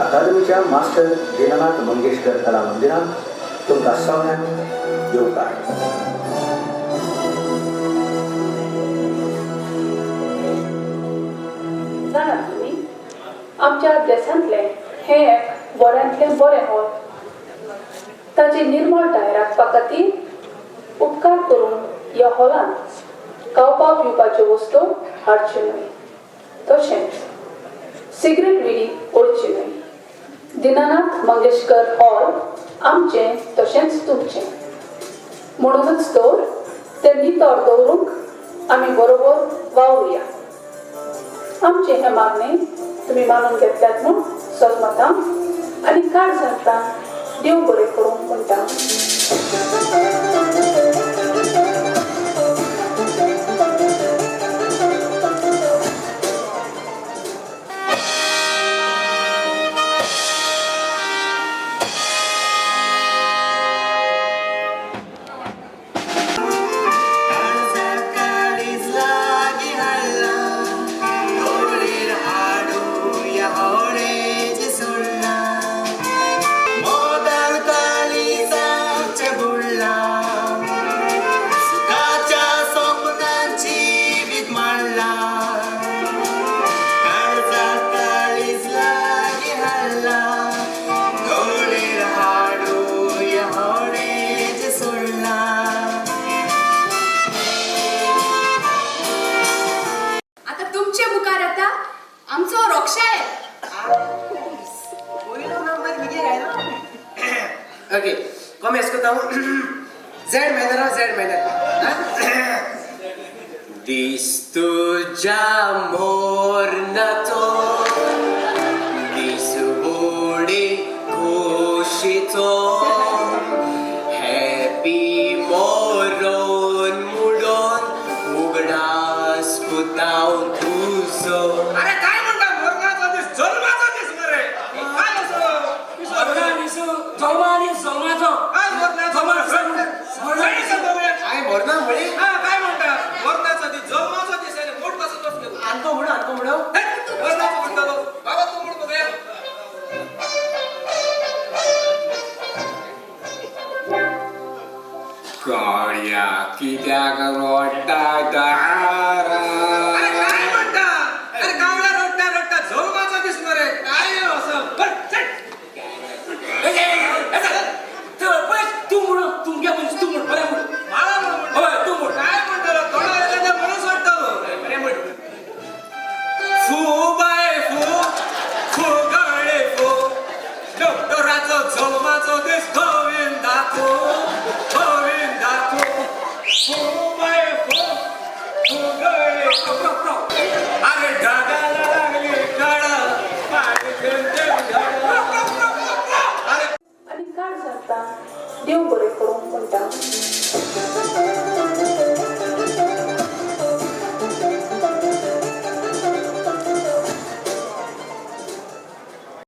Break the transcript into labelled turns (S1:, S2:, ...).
S1: अकादमीच्या मास्टर दीनानाथ मंगेशकर कला मंदिरांत तुमकां सगळ्यांक येवकार.
S2: जाणात तुमी, आमच्या देशांतलें हें एक बऱ्यांतलें बरें हॉल. ताची निर्मळताय राखपा खातीर उपकार करून ह्या हॉलांत खावपा पिवपाच्यो वस्तू हाडच्यो न्हय, तशेंच सिगरेट विडी ओडची न्हय. दीनानाथ मंगेशकर हॉल आमचें तशेंच तुमचें, म्हणूनच तर तें नितळ दवरूंक आमी बरोबर वावरुया. आमचें हें मागणें तुमी मानून घेतल्यात म्हूण सजमता आनी काळजांतल्यान देव बरें करूंक म्हणटा.
S3: ओके, कॉमेस करता हूँ. Z minor, Z minor. दीस तुझ्या मोरनाचो, दीस होडे खोशीचो, हॅपी मोरोन मुडोन उगडास पुताव तुजो.
S4: अरे काय म्हणता, मरणाचो दीस जल्माचो दीस मरे. काय असो
S5: जल्मा आनी जल्माचो.
S4: काय मरणाचो?
S3: काय मरना म्हळी?
S4: हा काय म्हणता, मरणाचो दीस जल्माचो दीस आनी मोडपाचो दीस न्हय.
S3: आमकां म्हणू, आमकां म्हणू.
S4: मरणाचो म्हणटालो बाबा, तूं म्हण पळोवया.
S5: काळ्या कित्याक रडटा दारा?
S4: अरे काय म्हणता, अरे कावळा रडटा रडटा जल्माचो दीस मरे. काय असो
S5: तूं म्हण, तुमगे मनीस तूं म्हण, बरें म्हण.
S4: मला म्हण.
S5: हय तूं म्हण.
S4: काय म्हणटालो, तोंडार येता तें म्हणून सोडटालो.
S5: बरें म्हण.
S4: फू बाय फू, फू गळे फू, डॉक्टराचो जल्माचो दीस गोविंदा फू, गोविंदा फू, फू बाय फू, फू गळे फू. अरे ढगाला लागली कळा, पाणी थेंब थेंब गळा. अरे
S2: आनी काळजांतल्यान देव बरें करूंक म्हणटा.